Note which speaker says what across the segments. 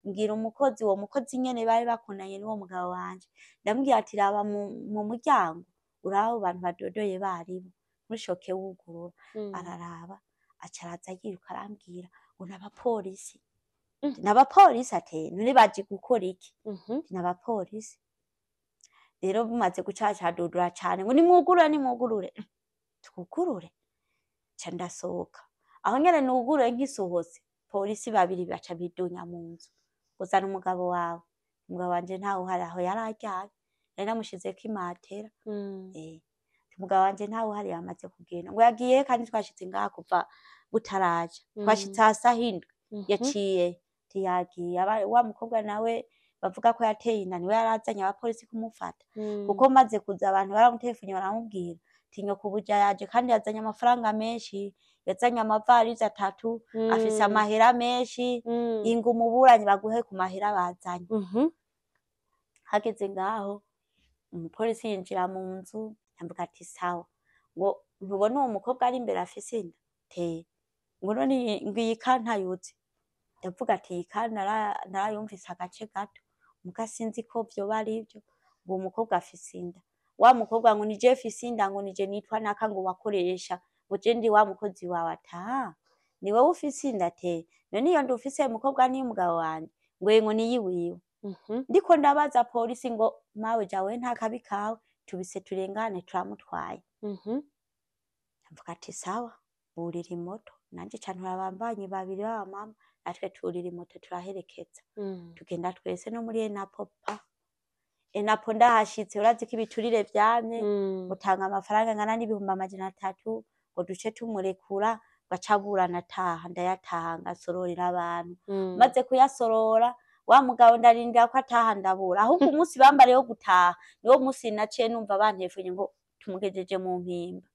Speaker 1: Mbwira umukozi, uwo mukozi nyene bari bakundanye n'uwo mugabo wanje, ndamubwira ati raba mu muryango urabe abo bantu badodoye baribo, ntushoke wugurura. Araraba, aca araza yiruka arambwira ngo n'abapolisi. N'abapolisi? Ati none baje gukora iki? N'abapolisi. Rero bumaze gucacadudura cane ngo nimwugurure, nimwugurure, twugurure. Ca ndasohoka aho nyene nuguruye, nkisohotse polisi babiri baca bidunya mu nzu ngo zana umugabo wawe. Umugabo wanje ntawe uhari, aho yari aryamye, nari namushizeko imatera. Umugabo wanje ntawe uhari, yamaze kugenda. Ngo yagiye kandi twashitse ngaha kuva butaraja, twashitse hasi ahindwi. Yaciye ntiyagiye. Wa mukobwa nawe bavuga ko yateye inda niwe yarazanye abapolisi kumufata, kuko maze kuza abantu baramutelefone baramubwira ati nyokubuja yaje kandi yazanye amafaranga menshi, yazanye amavarizi 3, afise amahera menshi, inga umuburanyi baguhe ku mahera bazanye. Hageze ngaho umupolisi yinjira mu nzu, yambuka ati sawa, ngo ntubona uwo mukobwa ari imbere afise inda te? Ngo none ngo iyi kantayuzi? Ndavuga ati iyi ka narayumvise agace gato, muga sinzi ko vyoba arivyo. Ngo uwo mukobwa afise inda. Wa mukobwa ngo nije mfise inda, ngo nije nitwa naka, ngo wakoresha, ngo je ndi wa mukozi wawe. Ata ni wowe ufise inda te? None iyo nda ufise mukobwa ni umugabo wanje? Ngo ngo niyiwiwe. Ndiko ndabaza polisi ngo mawe jawe nta kabi kawe, tubise turengane, turamutwaye. Mvuga ati sawa, burira imoto. Nanje ca ntora abambanyi babiri b'abamama, natwe turira imoto turaherekeza. Tugenda twese no muri Enapo pa Enapo. Ndahashitse, urazi ko ibiturire vyamye, utanga amafaranga angana n'300,000 ngo duce tumurekura, gaca aburana ataha. Ndayatanga, nsororera abantu. Maze kuyasorora, wa mugabo ndarindira ko ataha ndabura. Ahubwo umunsi bambariye wo gutaha niwo munsi naciye numva bantefunye ngo tumugejeje mu Mpimba.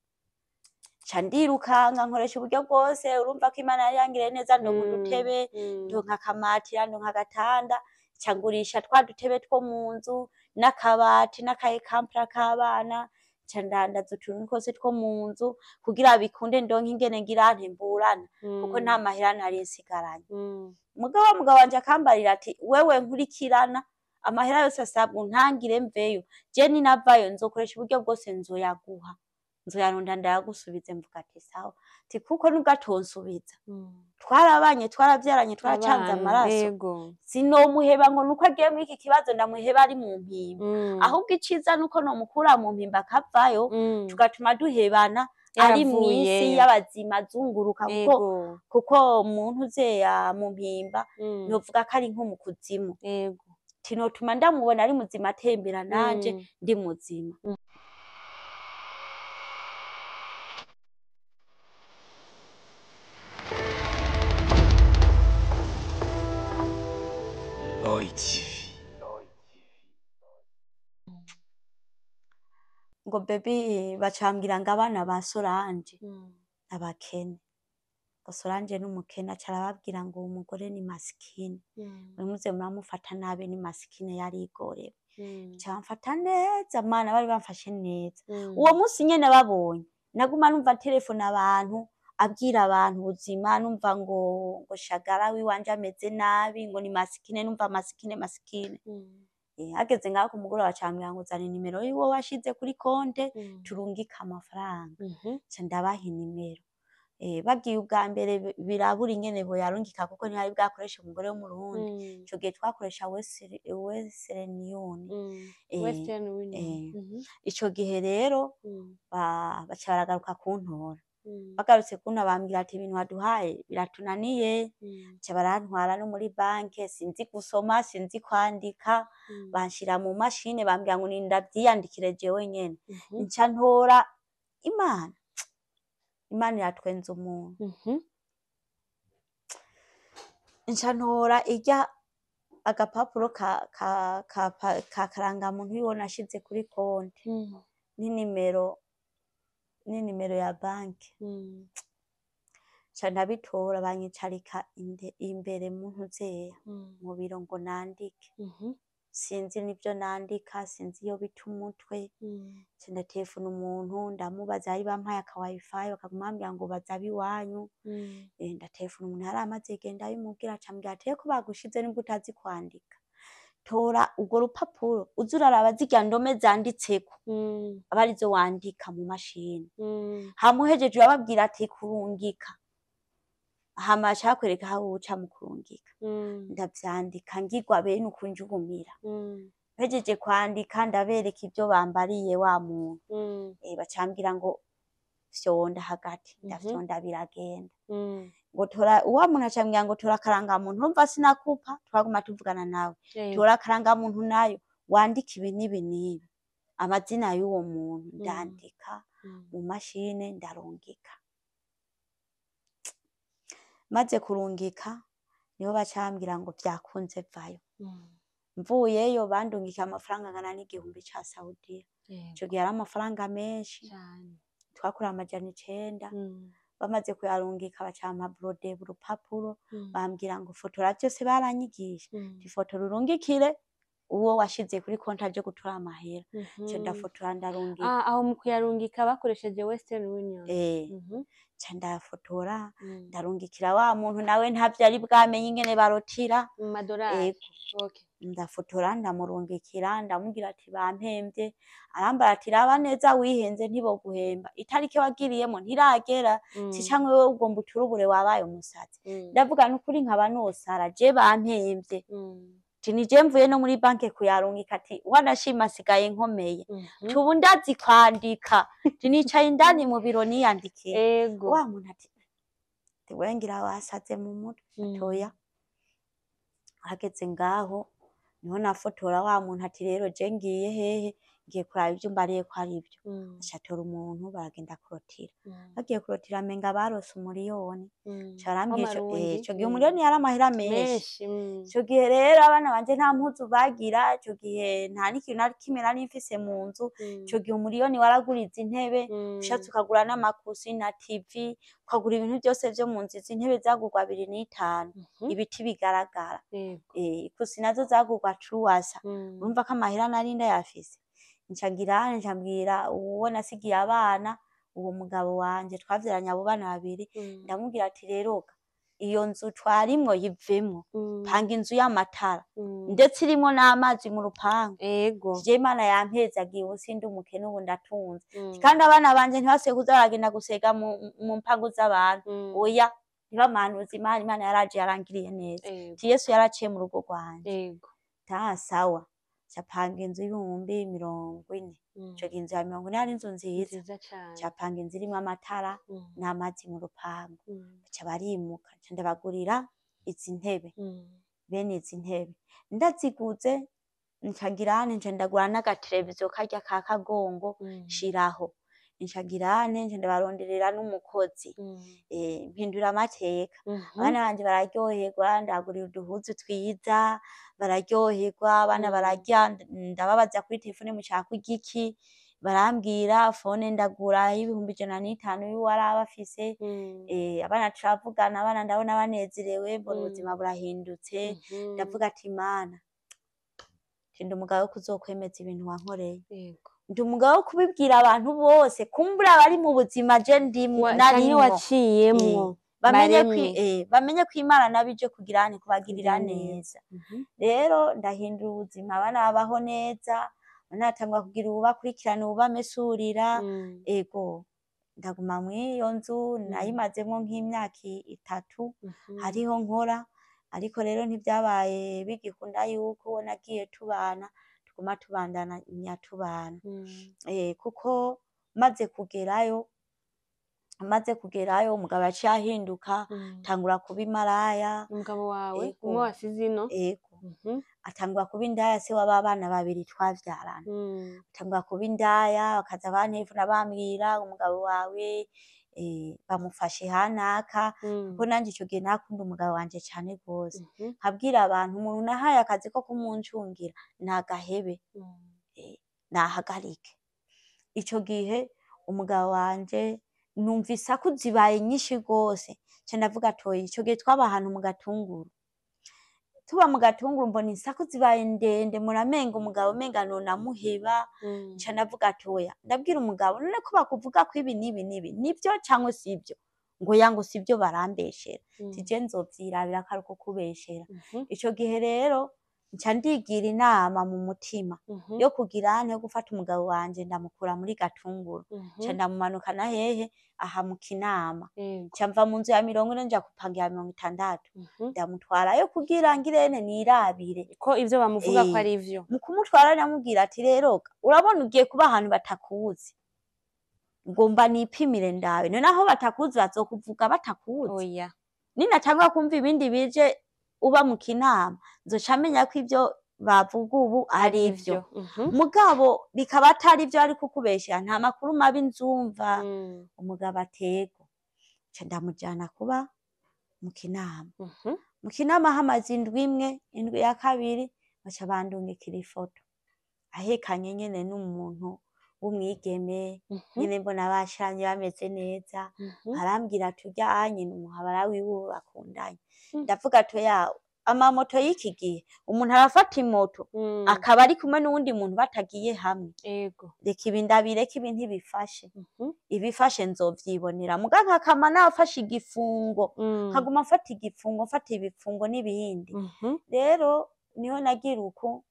Speaker 1: Ca ndirukanga, nkoresha uburyo bwose. Urumva ko Imana yari yangiriye neza, ndonka udutebe, ndonka akamatira, ndonka agatanda. Ca ngurisha twa dutebe two mu nzu n'akabati n'akaekampura k'abana, ca ndandaza utuntu twose two mu nzu kugira bikunde ndonke ingene ngira ntemburana, kuko nta mahera nari nsigaranye. Mugabo wa mugabo wanje akambarira ati wewe nkurikirana, amahera yose asabwa untangire mveyo, je ninavayo nzokoresha uburyo bwose, nzoyaguha, nzoyaronda ndayagusubize. Mvuga ati sawa, ti kuko nubwo atonsubiza, twarabanye, twaravyaranye, twaracanze
Speaker 2: Abana,
Speaker 1: amaraso, sinomuheba ngo nuko agiye muri iki kibazo ndamuheba ari mu Mpimba. Ahubwo iciza nuko nomukura mu Mpimba akavayo, tugatuma duhebana ari mw'isi
Speaker 2: Yaravuyeyo.
Speaker 1: y'abazima azunguruka, kuko kuko umuntu uzeya mu Mpimba novuga ko ari nko mu kuzimu. Tinotuma ndamubona ari muzima atembera, nanje ndi muzima.
Speaker 3: Lloyd TV.
Speaker 1: Ngo baby, bacambwira ngo abana ba Solange abakene, ngo Solange n'umukene. Aca arababwira ngo uwo mugore ni masikini, muze muramufata nabi, ni masikini, yarigorewe. Ca bamfata neza, mana bari bamfashe neza. Uwo munsi nyene babonye naguma numva telefone abantu abwira abantu ubuzima, numva ngo shagara wiwanje ameze nabi, ngo ni masikine, numva masikine, masikine. Hageze ngaho ku mugoroba bacambwira ngo zana inimero y'uwo washize kuri konte turungike amafaranga. Ca ndabaha inimero. Bagiye ubwa mbere birabura ingene boyarungika, kuko ntibari bwakoreshe umugore w'Umurundi. Ico gihe twakoresha Western Union.
Speaker 2: Western Union.
Speaker 1: Ico gihe rero baca baragaruka kuntora. Bagarutse kuntora bambwira ati ibintu waduhaye biratunaniye. Baca barantwara no muri banke, sinzi gusoma, sinzi kwandika, banshira mu mashine, bambwira ngo nindavyiyandikire jewe nyene. Nca ntora Imana. Imana iratwenza umuntu. Nca ntora irya agapapuro ka karangamuntu yiwe nashize kuri konti n'inimero ya banki. Nca ndabitora, banyicarika imbere mu ntuzeya mu biro ngo nandike. Sinzi n'ivyo nandika, sinzi iyo bita umutwe. Nca ndaterefona umuntu ndamubaza, bari bampaye aka wifi bakaguma bambwira ngo baza ab'iwanyu. Ndaterefona umuntu yari amaze igihe, ndabimubwira, aca ambwira ati "Eko bagushize nubwo utazi kwandika, tora urwo rupapuro uze uraraba zirya ndome zanditseko, aba arizo wandika mu mashini. Hama uhejeje urababwira ati kurungika, hama baca bakwereka aho uca mu kurungika." Ndavyandika ngirwa bene uku njugumira. Mpejeje kwandika ndabereka ivyo bambariye wa muntu. Baca bambwira ngo fyonda hagati, ndafyonda biragenda. Ngo tora, wa muntu aca ambwira ngo tora akarangamuntu, urumva sinakupa, twaguma tuvugana nawe. Tora akarangamuntu nayo wandike ibi n'ibi n'ibi, amazina y'uwo muntu. Ndandika mu mashine ndarungika. Maze kurungika niho baca bambwira ngo vyakunze, vayo. Mvuyeyo bandungikiye amafaranga angana n'1000 ca Saudiya. Ico gihe yari amafaranga menshi, twakura 900. Bamaze kuyarungika baca bampa borode, urupapuro, bambwira ngo fotora vyose baranyigisha. Fotora urungikire uwo washize kuri konti aje gutora amahera. Nca ndafotora ndarungika.
Speaker 2: Ah, aho mu kuyarungika bakoresheje Western Union?
Speaker 1: Eh, nca ndafotora ndarungikira wa muntu, nawe ntavyo ari bwamenye ingene barotira.
Speaker 2: Mu madorari?
Speaker 1: Ego. Ndafotora ndamurungikira, ndamubwira ati bampemvye. Arambara ati raba neza wihenze, ntiboguhemba, itariki wagiriyemo ntiragera, si canke wewe ugomba uturubure wabaye umusazi. Ndavuga nukuri nkaba nosara, je bampemvye. Ati nije mvuye no muri banke kuyarungika, ati wanashima asigaye nkomeye. Tubu ndazi kwandika, ati nicaye indani mu biro niyandikiye. Wa muntu ati wewe ngira wasaze mu mutwe. Atoya hageze ngaho niho nafotora wa muntu ati rero je ngiye hehe, ngiye kuraba ivyo mbariye ko ari ivyo. Aca atora umuntu baragenda kurotira. Bagiye kurotira menga barose 1 miliyoni. Aca arambwira
Speaker 2: W'amarundi.
Speaker 1: Ico gihe 1 miliyoni yari amahera menshi.
Speaker 2: Menshi.
Speaker 1: Ico gihe rero abana banje nta mpuzu bagira, ico gihe nta n'ikintu na kimwe nari mfise mu nzu. Ico gihe 1 miliyoni waragura izi ntebe, ushatse ukagura n'amakusi na TV, ukagura ibintu vyose vyo mu nzu. Izi ntebe zagurwa 2,500, ibiti bigaragara. Ikusi nazo zagurwa truwasa. Urumva ko amahera nari ndayafise. Nca ngira nca mbwira uwo nasigiye abana, uwo mugabo wanje twavyaranye abo bana babiri, ndamubwira ati rero ga, iyo nzu twarimwo yivemwo, panga inzu y'amatara ndetse irimwo n'amazi mu rupangu. Je Imana yampezagiye, ubu sindi umukene, ubu ndatunze. Kandi abana banje ntibasubiye kuza baragenda gusega mu mpangu z'abantu. Oya, ntibamanuze Imana, Imana yaraje yarangiriye neza. Ati Yesu yaraciye mu rugo rwanje. Ta sawa, nca panga inzu y'40,000. Ico gihe inzu ya 40 yari inzu nziza.
Speaker 2: Nziza cane.
Speaker 1: Nca panga inzu irimwo amatara n'amazi mu rupangu. Baca barimuka, nca ndabagurira izi ntebe. Bene izi ntebe ndaziguze, nca ngira nca ndagura n'agateleviziyo karya ka kagongo, nshiraho. Nca ngira nca ndabaronderera n'umukozi. Mpindura amateka. Abana banje bararyoherwa, ndabagurira uduhuzu twiza, bararyoherwa, abana bararya, ndababaza kuri telefone mushaka kurya iki, barambwira, phone ndagura y'105,000 y'uwaraba afise. Abana turavugana, abana ndabona banezerewe, mbona ubuzima burahindutse. Ndavuga ati Mana, ndi umugabo wo kuzokwemeza ibintu wankoreye. Ndi umugabo wo kubibwira abantu bose, kumbura abari mu buzima je ndimwo
Speaker 2: Canke
Speaker 1: narimwo.
Speaker 2: waciyemwo.
Speaker 1: Bamenye ko
Speaker 2: Baremwe.
Speaker 1: Bamenye ko Imana nabo ije kugira nti kubagirira
Speaker 2: Kugira neza.
Speaker 1: neza. Rero ndahindura ubuzima, abana babaho neza, natangura kugira uwubakurikirana, uwubamesurira. Ego, ndaguma mw'iyo nzu, nayimazemwo nk'imyaka 3. Hariho nkora, ariko rero ntivyabaye bigikunda yuko uwo nagiye tubana tuguma tubandanya tubana. Kuko maze kugerayo umugabo yaciye ahinduka, atangura kuba imaraya.
Speaker 2: Umugabo wawe?
Speaker 1: Ego.
Speaker 2: Umwe wasize ino?
Speaker 1: Ego. Atangura kuba indaya, se w'aba bana babiri twavyarana. Atangura kuba indaya, bakaza bantelefona bambwira umugabo wawe bamufashe hanaka, kuko nanje ico gihe nakunda umugabo wanje cane gose. Nkabwira abantu umuntu nahaye akazi ko kumuncungira nagahebe, nahagarike. Ico gihe umugabo wanje numva isaku zibaye nyinshi gose, nca ndavuga ati oya. Ico gihe twaba ahantu mu Gatunguru. Tuba mu Gatunguru mbona insaku zibaye ndende, muramenga umugabo menga nonamuheba. Nca ndavuga ati oya, ndabwira umugabo none ko bakuvuga ko ibi n'ibi n'ibi nibyo cyangwa sibyo? Ngo ya, ngo sibyo, barambeshera. Tije nzovyirabira ko ari uko kubeshera. Ico gihe rero nca ndigira inama mu mutima yo kugira nte, yo gufata umugabo wanje ndamukura muri Gatunguru, nca ndamumanukana hehe? Aha mu Kinama. Nca mva mu nzu ya 40 nja gupanga iya 60. Ndamutwarayo kugira ngirene nirabire
Speaker 2: ko ivyo bamuvuga ko ari ivyo.
Speaker 1: Mu kumutwara ndamubwira ati rero urabona ugiye kuba ahantu batakuzi, ngomba nipimire ndabe none aho batakuzi bazokuvuga batakuzi.
Speaker 2: Oya.
Speaker 1: Ninatangura kumva ibindi bije uba mu Kinama, nzoca menya ko ivyo bavuga ubu ari ivyo. Mugabo bikaba atari ivyo, ari kukubeshera, nta makuru mabi nzumva. Umugabo atego, nca ndamujana kuba mu Kinama. Mu Kinama hamaze indwi imwe, indwi ya kabiri baca bandungikira ifoto ahekanye nyene n'umuntu w'umwigeme. Nyene mbona bashanye bameze neza. Arambwira ati urya anye ni umuhabara wiwe bakundanye. Ndavuga ati oya, amamoto y'iki gihe umuntu arafata imoto akaba ari kumwe n'uwundi muntu batagiye hamwe. Reka ibi ndabireke, ibi ntibifashe. Ibifashe nzovyibonera, muga nkakama nafashe igifungo, nkaguma mfata igifungo, mfata ibifungo n'ibindi. Rero niho nagira uku,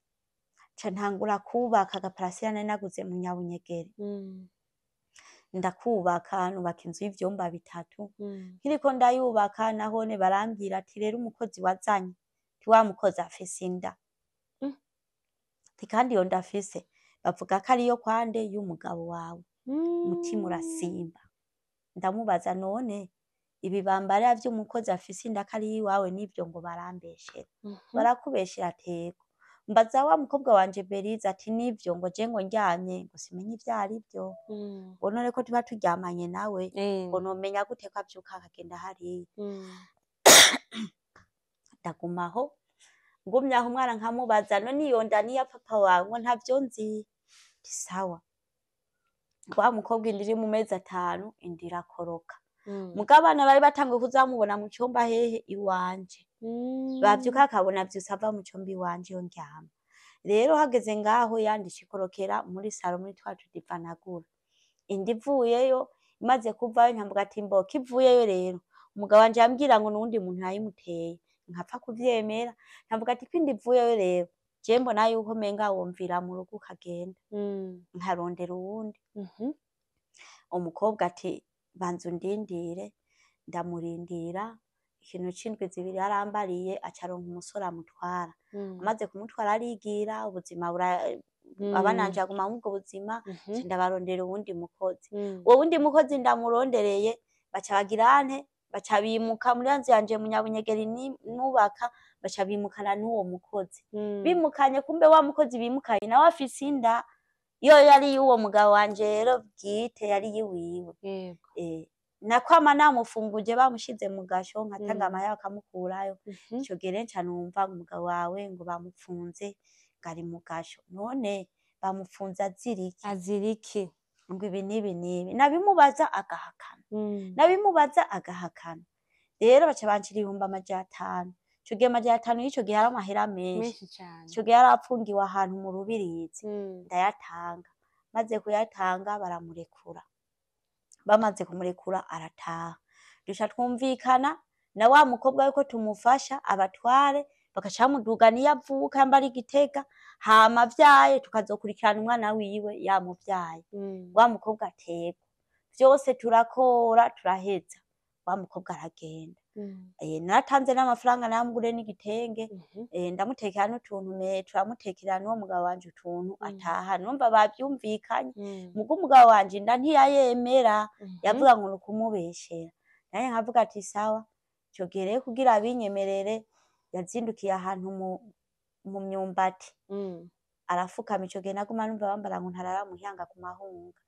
Speaker 1: nca ntangura kubaka agaparasera nari naguze mu Nyabunyegeri. Ndakubaka, nubaka inzu y'ivyumba 3. Nkiriko ndayubaka nahone barambwira ati rero umukozi wazanye, ti wa mukozi afise inda. Ti kandi iyo nda afise bavuga ko ariyo kwande y'umugabo wawe. Umutima urasimba. Ndamubaza none ibibambarira vy'umukozi afise inda ko ari iwawe nivyo? Ngo barambeshera. Barakubeshera? Atego. Mbaza wa mukobwa wanje Beriza ati nivyo? Ngo je ngo ndyamye ngo simenye ivyo arivyo. Ngo none ko tuba turyamanye nawe, ngo nomenya gute ko avyuka akagenda hariya? Ndagumaho, ngumye aho umwana nkamubaza none iyo nda niya papa wawe? Ngo ntavyo nzi. Nti sawa. Wa mukobwa inda iri mu mezi 5, inda irakoroka. Muga abana bari batanguye kuzamubona mu cumba hehe? Iwanje. Bavyuka akabona vyose ava mu cumba iwanje iyo ndyama. Rero hageze ngaho yandisha ikorokera muri saro muri twa tudivanagura. Inda ivuyeyo, imaze kuvayo nkavuga ati mboka ivuyeyo. Rero umugabo wanje yambwira ngo nuwundi muntu yayimuteye, nkapfa kuvyemera. Nkavuga ati ko inda ivuyeyo rero je mbona yuko menga womvira mu rugo ukagenda, nkarondera uwundi. Umukobwa ati banza undindire. Ndamurindira ikintu c'indwi 2 yarambariye, aca aronka umusore amutwara. Amaze kumutwara arigira ubuzima abana banje baguma mw'ubwo buzima. Nca ndabarondera uwundi mukozi. Uwo wundi mukozi ndamurondereye, baca bagira ante? Baca bimuka muri ya nzu yanje mu Nyabunyegeri nubaka, baca bimukana n'uwo mukozi. Bimukanye, kumbe wa mukozi bimukanye nawe afise inda, yo yari y'uwo mugabo wanje rero bwite, yari yiwiwe. Nakwama namufunguje bamushize mu gasho, nkatanga amahera bakamukurayo. Ico gihe rero nca numva ngo umugabo wawe ngo bamupfunze, ngo ari mu gasho. None bamupfunze azira iki?
Speaker 2: Azira iki?
Speaker 1: Ngo ibi n'ibi n'ibi. Nabimubaza agahakana. Nabimubaza agahakana. Rero baca bancira 500,000. Ico gihe 500,000 y'ico gihe yari amahera menshi.
Speaker 2: Menshi cane.
Speaker 1: Ico gihe yari apfungiwe ahantu mu Rubirizi. Ndayatanga. Maze kuyatanga baramurekura. Bamaze kumurekura arataha. Duca twumvikana na wa mukobwa yuko tumufasha abatware, bagaca bamuduga niyo avuka yamba ari Gitega, hama avyaye tukazokurikirana umwana wiwe yamuvyaye. Wa mukobwa ategwa. Vyose turakora turaheza. Wa mukobwa aragenda. Naratanze n'amafaranga namugure n'igitenge, ndamutekera n'utuntu turamutekera n'uwo mugabo wanje utuntu ataha. Numva bavyumvikanye. Muga umugabo wanje inda ntiyayemera, yavuga ngo nukumubeshera. Nanje nkavuga ati sawa. Ico gihe rero kugira abinyemerere yazindukiye ahantu mu myumbati. Arafukama. Ico gihe naguma numva bambara ngo ntarara muhira ku mahunga.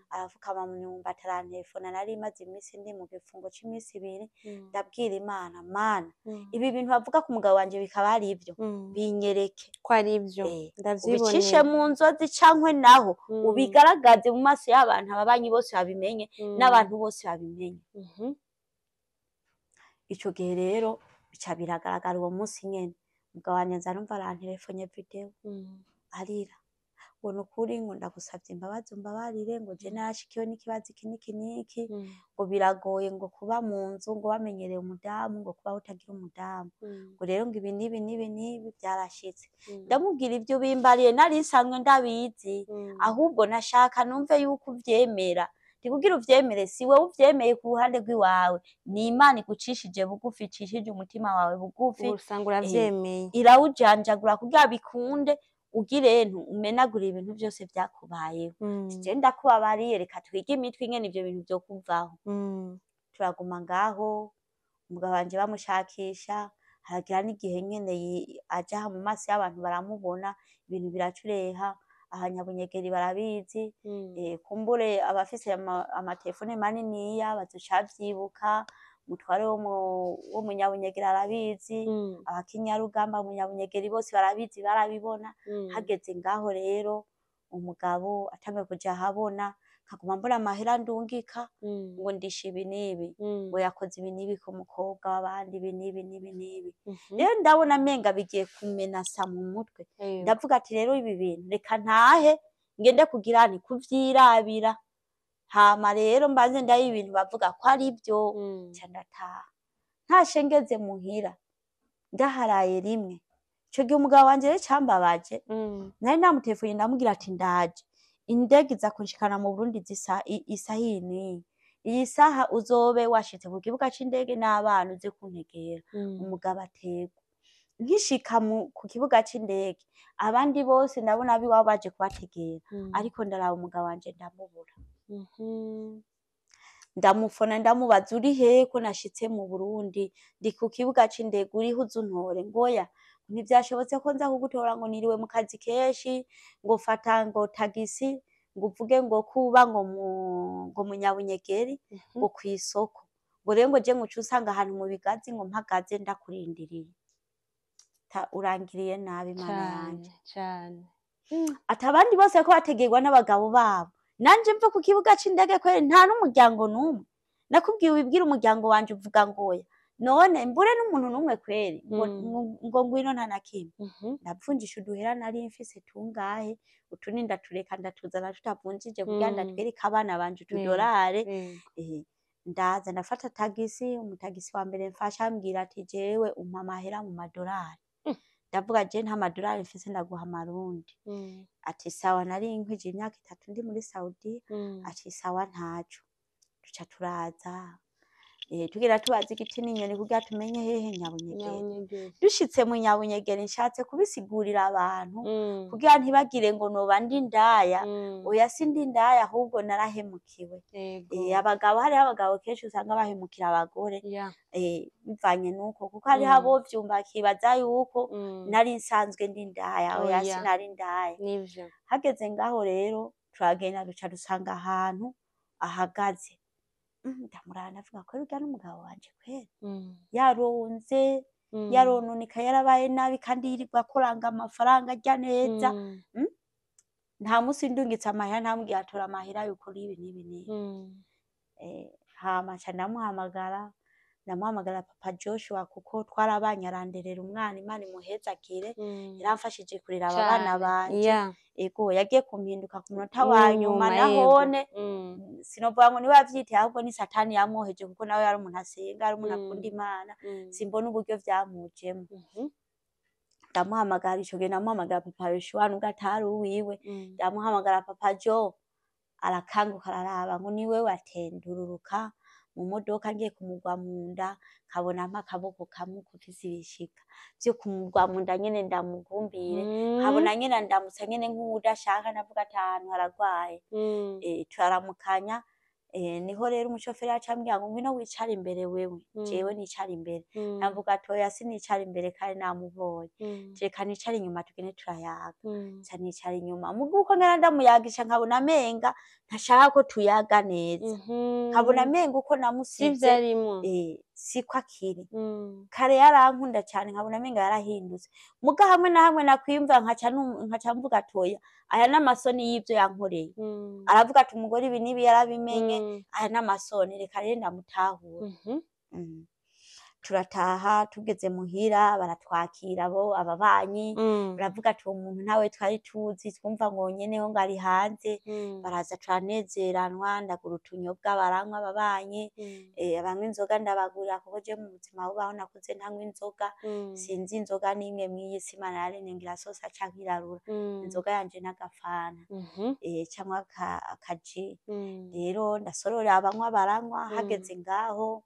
Speaker 1: Arafukama mu myumbati arantelefona. Nari maze imisi ndi mu gifungo c'imisi 2. Ndabwira Imana, Mana, ibi bintu bavuga ku mugabo wanje bikaba ari ivyo, binyereke.
Speaker 2: Ko ari ivyo.
Speaker 1: Ubicishe
Speaker 2: Ndavyiboneye.
Speaker 1: mu nzozi cankwe naho ubigaragaze mu maso y'abantu, ababanyi bose babimenye, n'abantu bose babimenye. Ico gihe rero bica biragaragara uwo munsi nyene. Umugabo wanje nza numva aranterefonye video arira ngo nukuri, ngo ndagusavye imbabazi, umbabarire, ngo je narashikiwe n'ikibazo iki n'iki n'iki, ngo biragoye ngo kuba mu nzu ngo bamenyereye umudamu, ngo kubaho utagira umudamu, ngo rero ngo ibi n'ibi n'ibi n'ibi byarashitse. Ndamubwira ibyo bimbariye nari nsanzwe ndabizi, ahubwo nashaka numve yuko uvyemera. Ndikugira uvyemere, si wewe uvyemeye ku ruhande rw'iwawe, ni Imana igucishije bugufi, icishije umutima wawe bugufi,
Speaker 2: usanga uravyemeye,
Speaker 1: irawujanjagura kugira bikunde ugirentu umenagura ibintu byose vyakubayeho. Je ndakubabariye, reka twige imitwe ingene ivyo bintu vyo kuvaho. Turaguma ngaho, umugabo wanje bamushakisha, haragira n'igihe nyene aja mu maso y'abantu baramubona, ibintu biracureha. Ahanyabunyegeri barabizi, kumbure abafise amatelefone maniniya bazoca bavyibuka. Umutware wo munyabunyegeri arabizi, abakinyarugamba munyabunyegeri bose barabizi, barabibona. Hageze ngaho rero umugabo atanguye kuja ahabona, nkaguma mbona amahera ndungika, ngo ndishe ibi n'ibi, ngo yakoze ibi n'ibi ku mukobwa w'abandi, ibi n'ibi n'ibi n'ibi. Rero ndabona menga bigiye kumenasa mu mutwe. Ndavuga ati rero ibi bintu reka ntahe ngende kugira nti kuvyirabira, hama rero mbanze ndabe ibintu bavuga ko ari byo. Nca ndataha, ntashe ngeze muhira ndaharaye rimwe. Ico gihe umugabo wanje rero cambabaje, nari namutelefone ndamubwira ati ndaje, indege iza kunshikana mu Burundi zisa isaha iyi n'iyi, iyi saha uzobe washitse ku kibuga c'indege n'abana uze kuntegera. Umugabo ategwa nkishika ku kibuga c'indege, abandi bose ndabona abiwabo baje kubategera, ariko ndaraba umugabo wanje ndamubura. Ndamufona ndamubaza uri hehe ko nashitse mu Burundi, ndi ku kibuga c'indege, uriho uze untore? Ngoya ntivyashobotse ko nza kugutora, ngo niriwe mu kazi kenshi, ngo fata ngo tagisi, ngo uvuge ngo kuba ngo ngo munyabunyegeri, ngo kw'isoko, ngo rero ngo je nguce usanga ahantu mu bigazi, ngo mpagaze ndakurindiriye. Urangiriye nabi Mana yanje.
Speaker 2: Cane.
Speaker 1: Ati abandi bose ko bategerwa n'abagabo babo, nanje mve ku kibuga c'indege kweri nta n'umuryango n'umwe nakubwiye, wibwire umuryango wanje uvuga ngoya, none mbure n'umuntu n'umwe kweri, ngo ngo ngwino nta na kimwe. Ndavunjisha uduhera nari mfise tungahe, utundi ndatureka ndatuzana tutavunjije kugira ndatwereke abana banje utudorare. Ndaza ndafata tagisi, umutagisi wa mbere mfasha ambwira ati jewe umpa amahera mu madorari. Ndavuga je nta madorari mfise, ndaguha amarundi. Ati sawa, nari nkwije imyaka 3 ndi muri Saudi. Ati sawa ntaco. Duca turaza, tugira tubaza igiti n'inyoni kugira tumenye hehe Nyabunyegeri. Dushitse mu Nyabunyegeri, nshatse kubisigurira abantu kugira ntibagire ngo noba ndi indaya. Oya, si ndi indaya, ahubwo narahemukiwe. Abagabo, hariho abagabo kenshi usanga bahemukira abagore, bivanye nuko, kuko hariho abovyumva bakibaza yuko nari nsanzwe ndi indaya. Oya, sinari indaya. Hageze ngaho rero turagenda, duca dusanga ahantu ahagaze. Ndamuraba ndavuga ko urya n'umugabo wanje kweri, yaronze, yarononeka, yarabaye nabi, kandi yirirwa akoranga amafaranga, arya neza. Nta musi ndungitse amahera ntamubwira atora amahera yuko ibi n'ibi n'ibi. Hama nca ndamuhamagara papa Joshua, kuko twarabanye aranderera umwana, Imana imuhezagire, yaramfashije kurera aba bana banje. Ego, yagiye kumpinduka ku munota wa nyuma nahone. Sinovuga ngo niwe yavyiteye, ahubwo ni Satani yamwoheje, kuko nawe yari umuntu asenga, ari umuntu akunda Imana. Simbona uburyo vyamujemwo. Ndamuhamagara ico gihe, ndamuhamagara papa Yoshua nubwo atari uwiwe. Ndamuhamagara papa Jo, arakanguka araraba ngo ni wewe, atendururuka mu modoka ngiye kumugwa mu nda, nkabona ampa akaboko kamwe kufise ibishika vyo kumugwa mu nda nyene ndamugumbire, nkabona nyene ndamutsa nyene nk'uwudashaka, ndavuga ati ahantu haragwaye. Turaramukanya. Niho rero umushoferi yaca ambwira ngo ngwino wicare imbere wewe, jewe nicara imbere. Ndavuga ati oya, sinicara imbere kandi namubonye, reka nicare inyuma tugende turayaga. Nca nicara inyuma, muga uko ngenda ndamuyagisha nkabona amenga ntashaka ko tuyaga neza, nkabona amenga uko namusize
Speaker 2: sivyo arimwo,
Speaker 1: siko akiri. Kare yarankunda cyane, nkabona amenga yarahindutse. Muga hamwe na hamwe nakwiyumva nkaca mvuga ati oya, aya n'amasoni y'ivyo yankoreye. Aravuga ati umugore ibi n'ibi yarabimenye, aya n'amasoni, reka rero ndamutahura. Turataha, tugeze muhira baratwakira bo ababanyi, baravuga ati uwo muntu ntawe twari tuzi, twumva ngo nyeneho ngo ari hanze. Baraza turanezeranwa, ndagura utunyobwa baranywa ababanyi, banywa inzoga ndabagurira, kuko je mu buzima bubaho nakuze ntanywa inzoga, sinzi inzoga n'imwe mw'iyi si Imana yaremye ngo irasosa canke irarura, inzoga yanje n'agafanta canke akaji. Rero ndasorora abanywa baranywa, hageze ngaho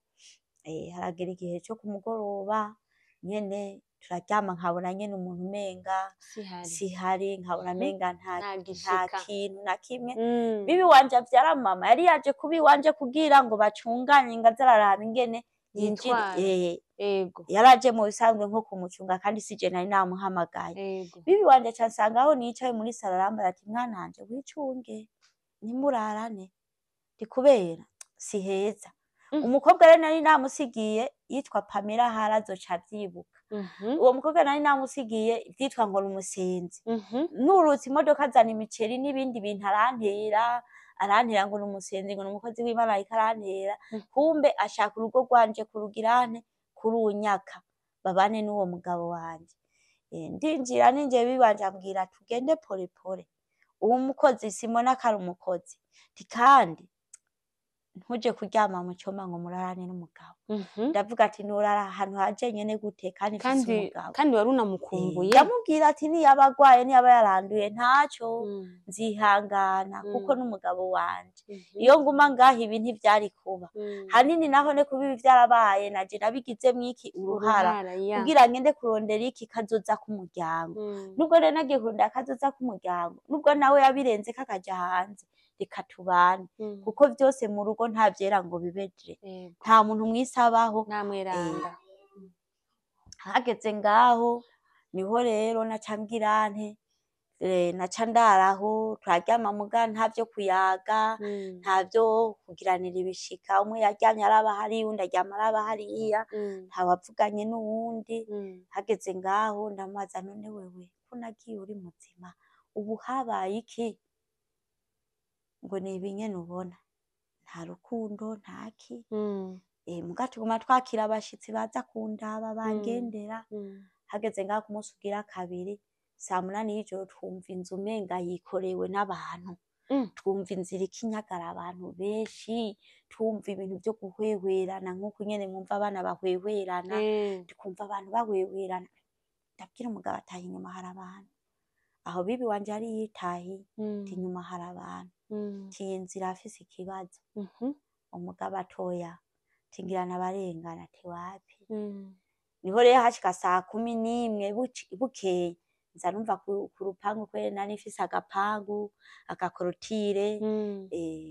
Speaker 1: haragera igihe co ku mugoroba nyene turaryama, nkabona nyene umuntu umenga
Speaker 2: sihari,
Speaker 1: sihari, nkabona menga nta
Speaker 2: nta
Speaker 1: nta
Speaker 2: gishika
Speaker 1: kintu na kimwe. Bibi wanje avyara mama yari yaje kuba iwanje kugira ngo bacunganye, ngo aze araraba ingene yinjira.
Speaker 2: Yitwara. Ego.
Speaker 1: Yaraje mu bisanzwe nko kumucunga, kandi sije nari namuhamagaye.
Speaker 2: Ego.
Speaker 1: Bibi wanje aca ansanga aho nicaye muri saro, arambwira ati mwana wanje wicunge ntimurarane, ndi kubera si heza. Umukobwa rero nari namusigiye yitwa Pamela, ahari azoca avyibuka. Uwo mukobwa nari namusigiye vyitwa ngo n'umusenzi, nurutse imodoka azana imiceri n'ibindi bintu arantera, arantera ngo n'umusenzi, ngo n'umukozi w'Imana ariko arantera, kumbe ashaka urugo rwanje kurugirane kurunyaka babane n'uwo mugabo wanje. Ndinjira, ninjiye bibanje ambwira tugende pole pole, uwo mukozi simona ko ari umukozi, nti kandi ntuje kuryama mu cumba ngo murarane n'umugabo. Ndavuga ati norara ahantu haje nyene gute kandi mfise
Speaker 2: Kandi
Speaker 1: umugabo?
Speaker 2: kandi wari unamukumbuye.
Speaker 1: Ndamubwira ati niyaba agwaye, niyaba yaranduye ntaco, nzihangana kuko n'umugabo wanje. Iyo nguma ngaha ibi ntivyari kuba. Hanini naho ne kuba ibi vyarabaye, naje nabigizemwo iki uruhara,
Speaker 2: Uruhara ya.
Speaker 1: kugira ngende kurondera iki kazoza k'umuryango. Nubwo rero nagiye kurondera akazoza k'umuryango, nubwo nawe yabirenzeko akaja hanze, reka tubane, kuko vyose mu rugo nta vyera ngo bibe je.
Speaker 2: Ego.
Speaker 1: Nta muntu mw'isi abaho.
Speaker 2: Nta mweranda.
Speaker 1: Hageze ngaho niho rero naca ngira nte, naca ndaraho, turaryama muga nta vyo kuyaga, nta vyo kugiranira ibishika, umwe yaryamye araba hariya, uwundi aryama araba hariya, ntawavuganye n'uwundi. Hageze ngaho ndamubaza, none wewe ko nagiye uri muzima, ubu habaye iki? Ngo ni ibi nyene ubona, nta rukundo ntaki. Muga tuguma twakira abashitsi baza kundaba bangendera. Hageze ngaho ku munsi ugira kabiri saa 8 y'ijoro, twumva inzu umenga yikorewe n'abantu, twumva inzu iriko inyagara abantu benshi, twumva ibintu vyo guhwehwerana nk'uko nyene mwumva abana bahwehwerana, tukumva abantu bahwehwerana. Ndabwira umugabo ataha inyuma hari abantu, aho bibi wanje yari yitahiye, ati inyuma hari abantu, ati iyi nzu irafise ikibazo. Umugabo atoya, ati ngira n'abarengana, ati wapi. Niho rero hashika saa 11 bukeye, nza numva ku rupangu, kubera nari mfise agapangu agakorotire,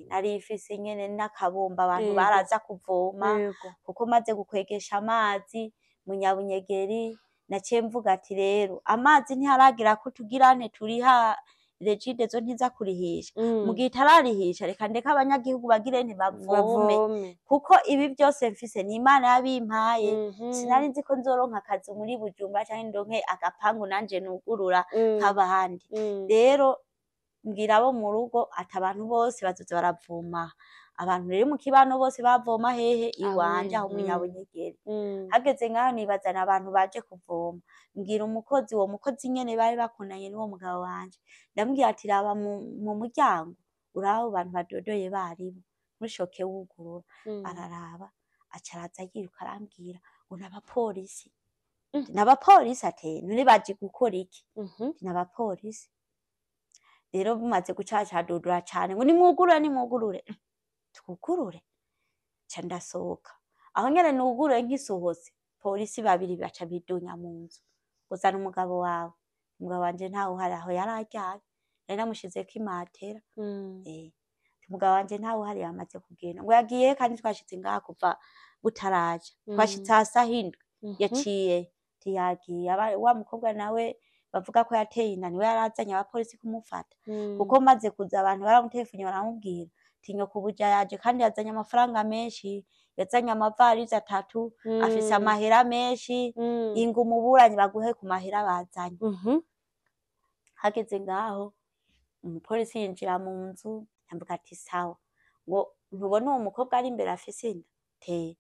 Speaker 1: nari mfise nyene n'akabomba abantu baraza kuvoma, kuko maze gukwegesha amazi mu Nyabunyegeri, naciye mvuga ati rero amazi ntiharagira ko tugira nte turiha Regideso, ntiza kurihisha, mu gihe itararihisha reka ndeke abanyagihugu bagire nti bavome,
Speaker 2: Bavome.
Speaker 1: kuko ibi vyose mfise ni Imana yabimpaye. Sinari nzi ko nzoronka akazi muri Bujumbura canke ndonke agapangu nanje nugurura nk'abandi. Rero mbwira abo mu rugo ati abantu bose bazoza baravoma. Abantu rero mu kibano bose bavoma hehe? Iwanje aho mu Nyabunyegeri. Hageze ngaho nibaza n'abantu baje kuvoma, mbwira umukozi, uwo mukozi nyene bari bakundanye n'uwo mugabo wanje, ndamubwira ati raba mu muryango urabe abo bantu badodoye baribo, ntushoke wugurura. Araraba, aca araza yiruka arambwira ngo n'abapolisi. N'abapolisi? Ati none baje gukora iki? N'abapolisi. Rero bumaze gucacadudura cane ngo nimwugurure, nimwugurure, twugurure, nca ndasohoka. Aho nyene nuguruye, nkisohotse, polisi babiri baca bidunya mu nzu ngo zana umugabo wawe. Umugabo wanje ntawe uhari, aho yari aryamye, nari namushizeko imatera. Umugabo wanje ntawe uhari, yamaze kugenda. Ngo yagiye he kandi twashitse ngaha kuva butaraja, twashitse aha saha 7, yaciye ntiyagiye. Wa mukobwa nawe bavuga ko yateye inda niwe yarazanye abapolisi kumufata, kuko maze kuza abantu baramuterefonye baramubwira ati nyokubuja yaje kandi yazanye amafaranga menshi, yazanye amavarize 3, afise amahera menshi, inga umuburanyi baguhe ku mahera bazanye. Hageze ngaho umupolisi yinjira mu nzu, yambuka ati sawa, ngo ntubona uwo mukobwa ari imbere afise inda? Te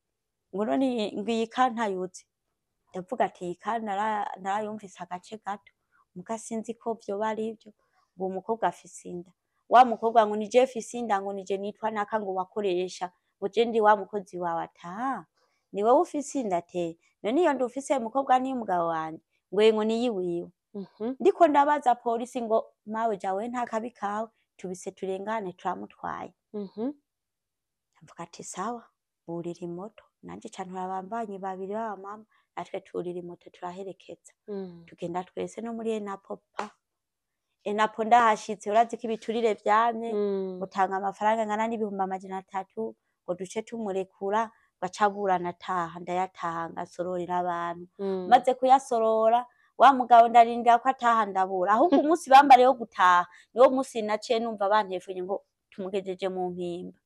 Speaker 1: Ngo none ngo iyi ka ntayuzi? Ndavuga ati iyi ka narayumvise agace gato, muga sinzi ko vyoba arivyo. Ngo uwo mukobwa afise inda. Wa mukobwa ngo nije mfise inda, ngo nije nitwa naka, ngo wakoresha, ngo je ndi wa mukozi wawe. Ata ni wewe ufise inda? Te none iyo nda ufise mukobwa ni umugabo wanje? Ngo ngo niyiwiwe. Ndiko ndabaza polisi ngo mawe jawe nta kabi kawe, tubise turengane, turamutwaye. Ndavuga ati sawa, burira imoto, nanje ca ntora abambanyi babiri b'abamama, natwe turira imoto turaherekeza. Tugenda twese no muri Enapo pa Enapo. Ndahashitse, urazi ko ibiturire vyamye, utanga amafaranga angana n'300,000 ngo duce tumurekura, gaca aburana ataha. Ndayatanga, nsororera abantu. Maze kuyasorora, wa mugabo ndarindira ko ataha, ndabura. Ahubwo umunsi bambariye wo gutaha niwo munsi naciye numva bantefunye ngo tumugejeje mu Mpimba.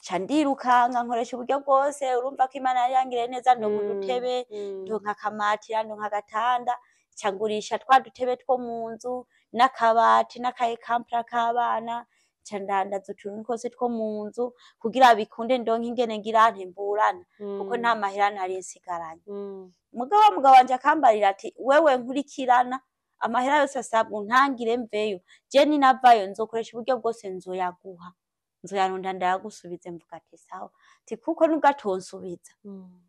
Speaker 1: Ca ndirukanga, nkoresha uburyo bwose. Urumva ko Imana yari yangiriye neza, ndonka udutebe, ndonka akamatira, ndonka agatanda. Ca ngurisha twa dutebe two mu nzu n'akabati n'akaekampura k'abana, ca ndandaza utuntu twose two mu nzu kugira bikunde ndonke ingene ngira nte mburana, kuko nta mahera nari nsigaranye. Mugabo wa mugabo wanje akambarira ati wewe nkurikirana, amahera yose asabwa untangire mveyo, je ninavayo nzokoresha uburyo bwose, nzoyaguha, nzoyaronda ndayagusubize. Mvuga ati sawa, ti kuko nubwo atonsubiza,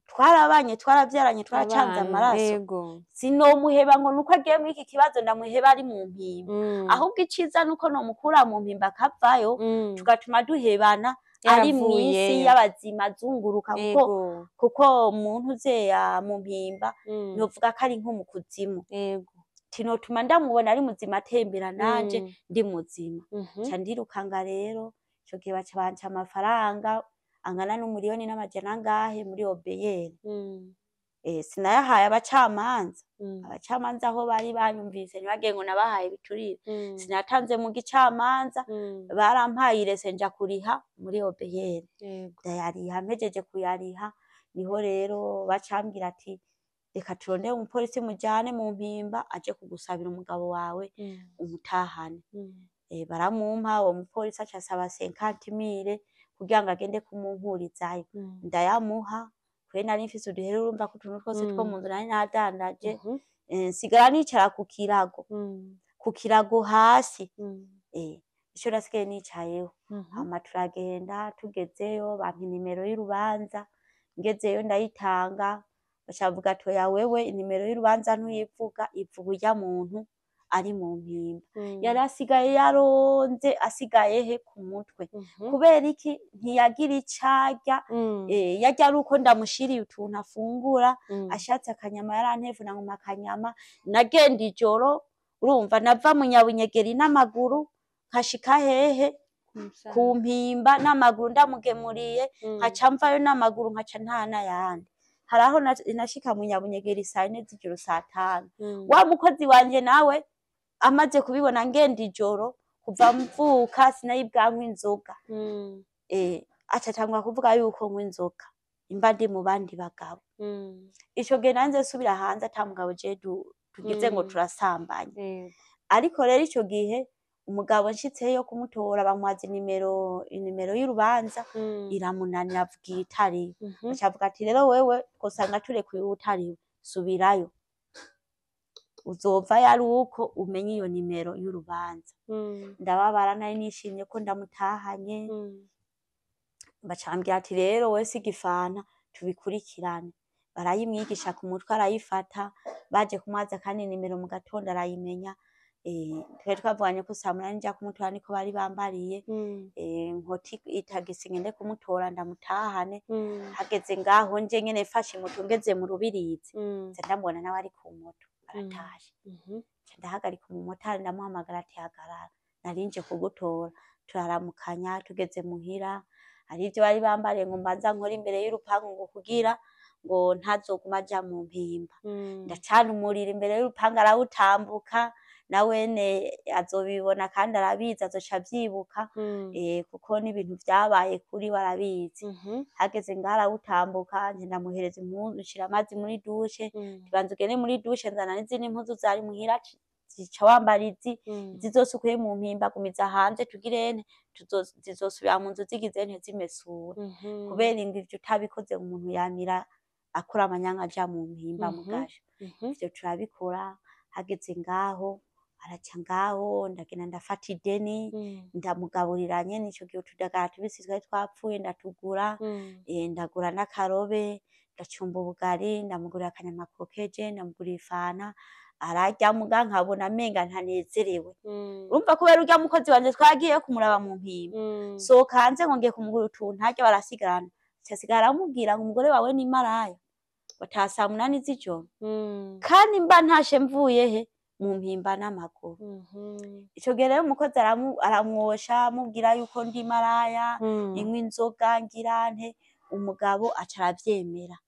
Speaker 1: twarabanye, twaravyaranye, twaracanze
Speaker 2: Abana,
Speaker 1: amaraso, sinomuheba ngo nuko agiye muri iki kibazo ndamuheba ari mu Mpimba. Ahubwo iciza nuko nomukura mu Mpimba akavayo, tugatuma duhebana ari mw'isi
Speaker 2: Yaravuyeyo.
Speaker 1: y'abazima, azunguruka, kuko kuko umuntu uzeya mu Mpimba novuga ko ari nko mu kuzimu. Tinotuma ndamubona ari muzima atembera, nanje ndi muzima. Ca ndirukanga rero ico gihe, baca banca amafaranga angana n'umuriyoni n'amajana angahe muri OBR. Sinayahaye abacamanza. Abacamanza aho bari banyumvise ntibagiye ngo nabahaye ibiturire. Sinatanze mu gicamanza. Barampaye irese, nja kuriha muri OBR. Ndayariha, mpejeje kuyariha niho rero bacambwira ati reka turondere umupolisi mujane mu Mpimba aje kugusabira umugabo wawe umutahane. Baramumpa uwo mupolisi, aca asaba 50 000 kugira ngo agende kumunkurizayo. Ndayamuha kubera nari mfise uduhera, urumva ko utuntu twose two mu nzu nari nadandaje. Nsigara nicara ku kirago, ku kirago hasi. Ico nasigaye nicayeho. Hama turagenda, tugezeyo bampa inimero y'urubanza, ngezeyo ndayitanga, baca bavuga ati oya, wewe inimero y'urubanza ntuyivuga, ivuga urya muntu ari mu Mpimba. Yari asigaye yaronze, asigaye he ku mutwe. Kubera iki? Ntiyagira ico arya, yarya ari uko ndamushiriye utuntu afungura, ashatse akanyama yarantevuna nguma akanyama. Nagenda ijoro, urumva nava mu Nyabunyegeri n'amaguru nkashika hehe? Ku Mpimba n'amaguru, ndamugemuriye, nkaca mvayo n'amaguru, nkaca ntaha n'ayandi. Hari aho nashika mu Nyabunyegeri saa 4 z'ijoro, saa 5. Wa mukozi wanje nawe amaze kubibona ngenda ijoro, kuva mvuka sinari bwanywe inzoga. Aca atangura kuvuga yuko nywa inzoga, imba ndi mu bandi bagabo. Ico gihe nanje nsubira hanze ata mugabo je tugize ngo turasambanye. Ariko rero ico gihe umugabo nshitseyo kumutora, bamuhaza inimero y'urubanza, iramunanira, avuga iyitariyo. Aca avuga ati rero wewe twosanga turekuye uwutariwe, subirayo, uzovayo ari uko umenye iyo nimero y'urubanza. Ndababara, nari nishimye ko ndamutahanye. Baca bambwira ati rero wewe siga ifanta tubikurikirane. Barayimwigisha ku mutwe arayifata, baje kumwaza kandi nimero mu gatondo arayimenya. Twari twavuganye ko saa 8 nja kumutora, niko bari bambariye. Nkoti itagisi ngende kumutora ndamutahane. Hageze ngaho nje nyene mfashe moto ngeze mu Rubirizi, nza ndamubona nawe ari ku moto aratashe. Nca ndahagarika umumotari, ndamuhamagara ati hagarara, nari nje kugutora. Turaramukanya, tugeze muhira hari ivyo bari bambariye ngo mbanza nkore imbere y'urupangu, ngo kugira ngo ntazoguma aja mu Mpimba. Ndacana umuriro imbere y'urupangu, arawutambuka. Nawene azobibona kandi arabizi, azoca avyibuka, kuko n'ibintu vyabaye kuri we arabizi. Hageze ngaho arawutambuka, nca ndamuhereza impuzu, nshira amazi muri douche, banza ugende muri douche, nzana n'izindi mpuzu zari muhira. Zica wambara izi, izi zose ukuye mu mpimba gumiza hanze, tugirene zizosubira mu nzu zigize nte zimesuwe, kubera ngo ivyo utabikoze umuntu yamira akora amanyanga aja mu mpimba mugasho. Ivyo turabikora. Hageze ngaho araca ngaho, ndagenda ndafata ideni, ndamugaburira nyene ico gihe utudagara tubisi twari twapfuye ndatugura, ndagura n'akarobe, ndacumba ubugari, ndamugurira akanyama kokeje, ndamugurira ifana, ararya, muga nkabona amenga ntanezerewe. Urumva, kubera urya mukozi wanje twagiye kumuraba mu mpimba, sohoka hanze ngo ngiye kumugura utuntu arya, barasigarana, asigara aramubwira ngo umugore wawe ni maraya, wataha saa 8 z'ijoro, kandi mba ntashe mvuye he mu mpimba n'amaguru. Ico gihe rero umukozi aramwosha, amubwira yuko ndi maraya, inywa inzoga, ngira nte. Umugabo aca aravyemera.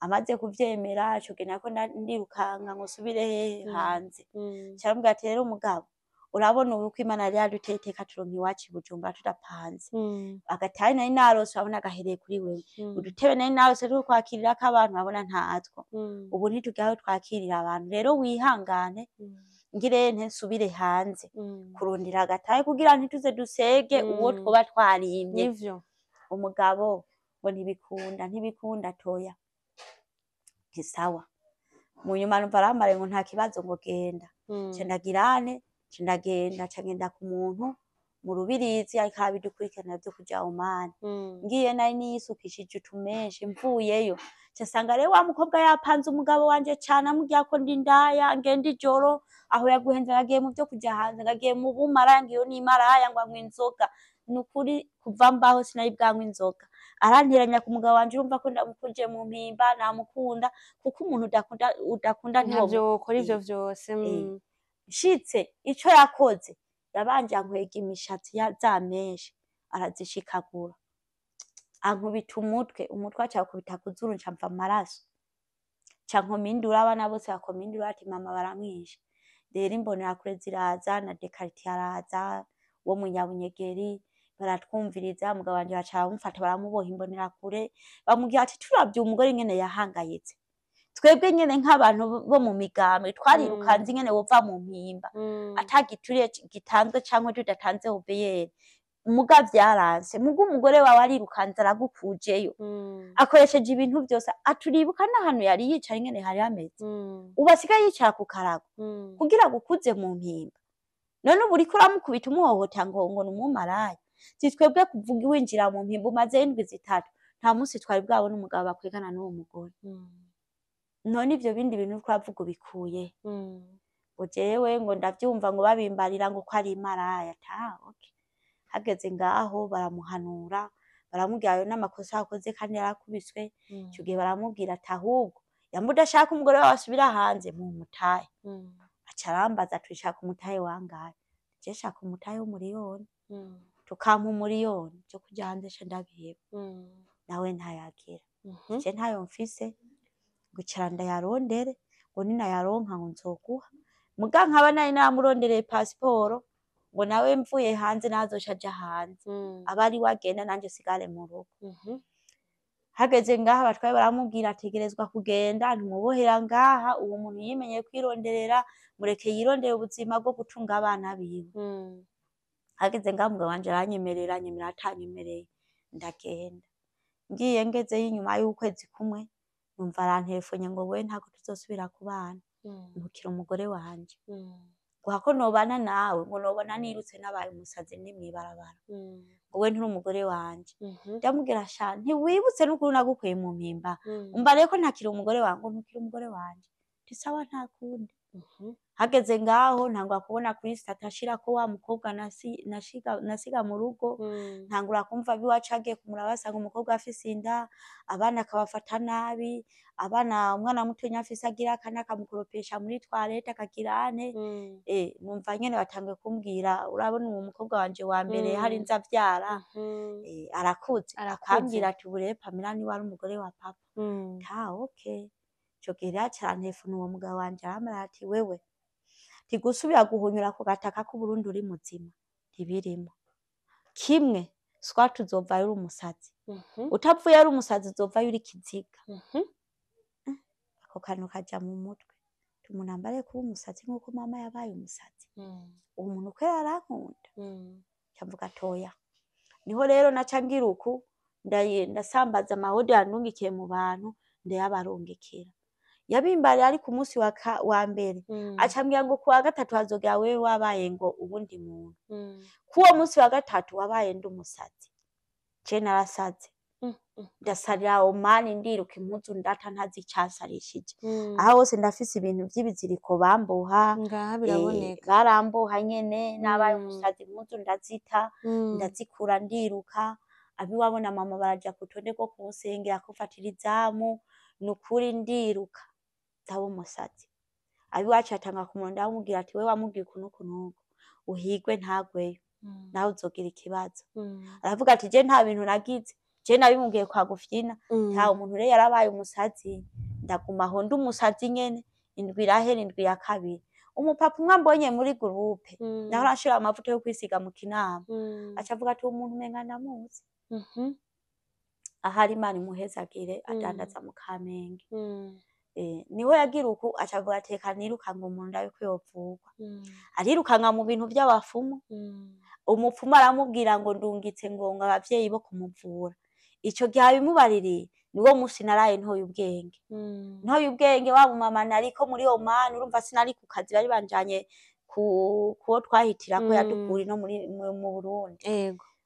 Speaker 1: Amaze kuvyemera, ico gihe nako ndirukanga ngo nsubire hehe? Hanze. Aca aramubwira ati: "Rero umugabo, urabona ubu ko Imana yari yaduteye iteka turonka iwacu i Bujumbura tudapanze, agatahe nari narose urabona gahereye kuri wewe, udutebe nari narose two kwakirirako abantu urabona ntatwo, ubu ntitugira aho twakirira abantu. Rero wihangane, ngirente nsubire hanze kurondera agatahe kugira ntituze dusege uwo twoba twarimye."
Speaker 2: Nivyo.
Speaker 1: Umugabo ngo ntibikunda, ntibikunda, toya, nti sawa. Mu nyuma numva arambariye ngo nta kibazo, ngo genda. Nca ndagirane, nca ndagenda, nca ngenda ku muntu mu Rubirizi ariko arabidukurikirana vyo kuja Omani. Ngiye nari niyisukishije utumenshi, mvuyeyo nca nsanga rero wa mukobwa yapanze umugabo wanje cane, amubwira ko ndi indaya, ngenda ijoro, aho yaguhenze, ngagiye mu vyo kuja hanze, ngagiye mu bumaraya, ngiyo n'imaraya, ngo anywa inzoga. Nukuri kuva mbaho sinari bwanywa inzoga. Aranteranya ku mugabo wanje. Urumva ko ndamukuje mu mpimba, namukunda, kuko umuntu udakunda udakunda
Speaker 2: ntavyo wokora ivyo vyose.
Speaker 1: Nshitse, ico yakoze, yabanje ankwega imishatsi ya za menshi, arazishikagura, ankubita umutwe, umutwe aca awukubita ku zuru, nca mva amaraso, nca nkoma induru, abana bose bakoma induru ati mama baramwishe. Rero imbonerakure ziraza na dekaritiye araza wo mu Nyabunyegeri, baratwumviriza. Umugabo wanje baca baramufata, baramuboha. Imbonerakure bamubwira ati: "Turavye umugore ingene yahangayitse, twebwe nyene nk'abantu bo mu migambwe twarirukanze ingene wova mu mpimba atagituriye gitanzwe canke tudatanze OBR, muga vyaranse, muga umugore wawe arirukanze aragukujeyo akoresheje ibintu vyose." Aturibuka n'ahantu yari yicaye ingene hari hameze, ubu asigaye yicara ku karago kugira agukuze mu mpimba. None ubu uriko uramukubita, umuhohotera ngo ni umumaraya. Si twebwe kuvuga winjira mu mpimba umazeyo indwi 3, nta munsi twari bwabone umugabo bakwegana n'uwo mugore. None ivyo bindi bintu uriko uravuga ubikuye? Ngo jewe ngo ndavyumva ngo babimbarira ngo ko ari imaraya ta. Okay. Hageze ngaho baramuhanura, baramubwira ayo n'amakosa yakoze kandi yarakubiswe. Ico gihe baramubwira ati: "Ahubwo yamba udashaka umugore wawe asubira hanze, mumutahe." Aca arambaza ati: "Ushaka umutahe wangahe?" Je shaka umutahe w'umuriyoni, tukampa umuriyoni vyo kuja hanze ca ndabiheba. Nawe ntayagira. Je ntayo mfise, ngwicara ndayarondere, ngo ninayaronka ngo nzoguha. Muga nkaba nari naramurondereye pasiporo, ngo nawe mvuye hanze nawe azoca aja hanze, abe ariwe agenda nanje nsigare mu rugo. Hageze ngaha abatware baramubwira ategerezwa kugenda, ntumubohera ngaha, uwo muntu yimenyeye kwironderera, mureke yirondere ubuzima bwo gutunga abana biwe. Hageze ngaha umugabo wanje aranyemerera, anyemerera atanyemereye, ndagenda. Ngiye, ngezeyo inyuma y'ukwezi kumwe, numva aranterefonye ngo we ntabwo tuzosubira kubana, ntukiri umugore wanje, ngo hako nobana nawe ngo nobona nirutse nabaye umusazi ndi mw'ibarabara, ngo we nturi umugore wanje. Ndamubwira: "Sha, ntiwibutse n'ukuri nagukuye mu mpimba? Umbariye ko ntakiri umugore wawe." Ngo ntukiri umugore wanje. Nti sawa, nta kundi. Hageze ngaho ntangura kubona kuri statut ashirako wa mukobwa nasiga mu rugo. Ntangura kumva abiwacu hagiye kumuraba basanga umukobwa afise inda, abana akabafata nabi, abana umwana mutonya afise agira kane akamukoropesha muri toilette, akagira ane. Numva nyene batanguye kumbwira: "Urabona uwo mukobwa wanje wa mbere hari nza avyara, arakuze."
Speaker 2: Arakuze.
Speaker 1: Akambwira ati: "Ubu rero Pamela niwe ari umugore wa papa." Ta okay. Ico gihe rero aca arantefona uwo mugabo wanje, arambwira ati: "Wewe ntigusubira guhunyura ku gataka k'Uburundi uri muzima ntibirimwo. Kimwe swat uzovayo uri umusazi, utavuye ari umusazi uzovayo uri ikiziga." Ako kantu kaja mu mutwe. Umuntu ambariye kuba umusazi nk'uko mama yabaye umusazi, uwo muntu kwera arankunda? Nca mvuga atoya. Niho rero naca ngira uku, ndasambaza amahodi yandungikiye mu bantu, ndayabarungikira. Yabimbariye ari ku munsi wa mbere, aca ambwira ngo kuwa gatatu hazogera wewe wabaye ngo uwundi muntu. Kuwo munsi wa gatatu wabaye ndi umusazi, je narasaze, ndasarira Omani, ndiruka, impuzu ndata ntazi icasarishije. Aha hose ndafise ibintu vy'ibiziriko bamboha.
Speaker 2: Ngaha biraboneka.
Speaker 1: Baramboha nyene nabaye umusazi, impuzu ndazita, ndazikura, ndiruka. Abiwabo na mama baraja ku rutonde rwo kunsengera kumfatira izamu. Nukuri ndiruka ndaba umusazi. Abiwacu atanga kumurondera, bamubwira ati we wamubwiye uku n'uku n'uku, uhigwe ntagweyo, nawe uzogira ikibazo. Aravuga ati je nta bintu nagize, je nabimubwiye kwa gufyina. Nta umuntu rero yarabaye umusazi. Ndaguma aho ndi umusazi nyene, indwi irahera, indwi ya kabiri, umupapa umwe ambonye muri groupe, naho arashira amavuta yo kwisiga mu Kinama, aca avuga ati uwo muntu umenga ndamuzi. Ahari Imana imuhezagire, adandaza mu Kamenge. Niho yagira uku, aca avuga ati reka nirukange umuntu ndabe ko yovurwa. Arirukanka mu bintu vy'abafumu. Umupfumu aramubwira ngo ndungitse ngo abavyeyi bo kumuvura. Ico gihe abimubaririye, niwo musi naraye ntoye ubwenge. Ntoye ubwenge, wa mumama nariko muri Oman, urumva sinari ku kazi, bari banjanye ku kuwo twahitirako yadukura ino muri mu Burundi.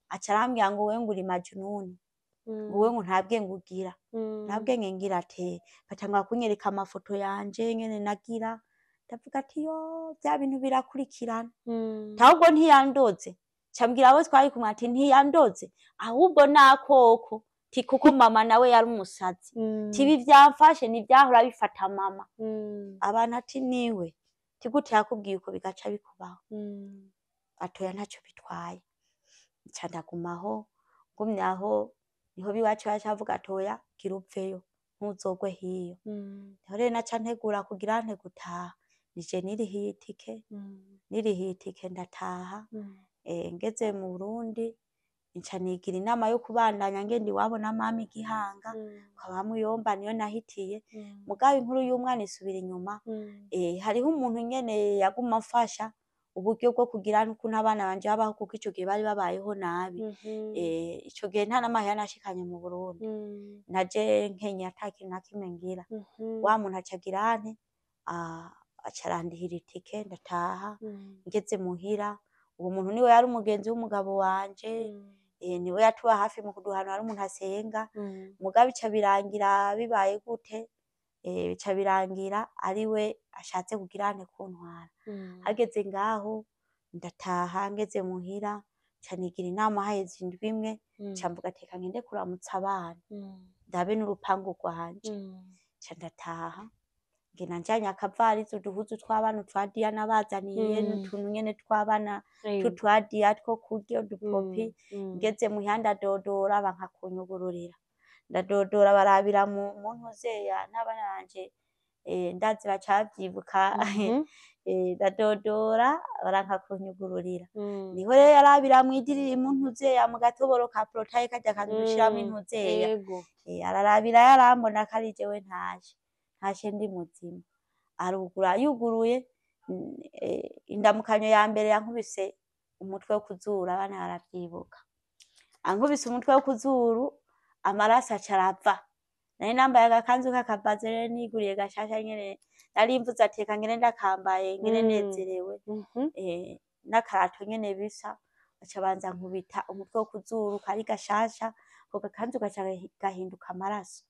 Speaker 1: Aca arambwira ngo wewe ngo uri majununi, ngo wewe ngo nta bwenge ugira. Nta bwenge ngira ate? Batangura kunyereka amafoto yanje ngene nagira, ndavuga ati yo, vya bintu birakurikirana. Ahubwo ntiyandoze. Ca mbwira abo twari kumwe ati ntiyandoze, ahubwo nakoko ti, kuko mama nawe yari umusazi, tibi vyamfashe nivyahora bifata mama. Abantu ati niwe ti gute yakubwiye uko bigaca bikubaho? Atoya, ntaco bitwaye. Nca ndagumaho, ngumye aho niho biwacu baca bavuga atoya, gira uveyo, ntuzogwe hiyo. Niho rero naca ntegura kugira nte gutaha, nije nirihiye itike. Nirihiye itike ndataha. Ngeze mu Burundi, nca nigira inama yo kubandanya ngenda iwabo na mama i Gihanga, kwa ba muyomba, niyo nahitiye. Mugabo inkuru y'umwana isubira inyuma. Hariho umuntu nyene yaguma amfasha uburyo bwo kugira n'ukuntu abana banje babaho, kuko ico gihe bari babayeho nabi. Ico gihe nta n'amahera nashikanye mu Burundi, naje nkenye ata kintu na kimwe ngira. Wa muntu aca agira ante, aca arandihira itike, ndataha. Ngeze muhira, uwo muntu niwe yari umugenzi w'umugabo wanje, niwe yatuba hafi mu kuduhanura, ari umuntu asenga. Mugabo bica birangira bibaye gute? Bica birangira ariwe ashatse kugira ante kuntwara. Hageze ngaho ndataha, ngeze muhira nca nigira inama, haheze indwi imwe, nca mvuga ati reka ngende kuramutsa abana, ndabe n'urupangu rwanje. Nca ndataha, ngenda njanye akavarizi, uduhuzu tw'abana twa Diana bazaniye, n'utuntu nyene tw'abana tw'utwa Dia two kurya, udupopi. Ngeze muhira ndadodora, banka kunyugururira. Ndadodora, barabira mu ntuzeya n'abana banje, ndazi baca bavyibuka. Ndadodora, baranka kunyugururira. Niho rero yarabira mw'idiriri, mu ntuzeya, mu gatoboro ka porotaye, karya kantu dushiramwo intuzeya. Ararabira, yarambona ko ari jewe ntashe, ntashe ndi muzima. Arugura, yuguruye, indamukanyo ya mbere yankubise umutwe wo kuzuru, abana baravyibuka. Ankubise umutwe wo kuzuru, amaraso aca arava. Nari nambaye agakanzu k'akabaze rero niguriye gashasha nyene, nari mvuze ati reka ngende ndakambaye ngende nezerewe, n'akarato nyene bisa. Aca abanza ankubita umutwe wo kuzuru kari gashasha, ako gakanzu gaca gahinduka amaraso.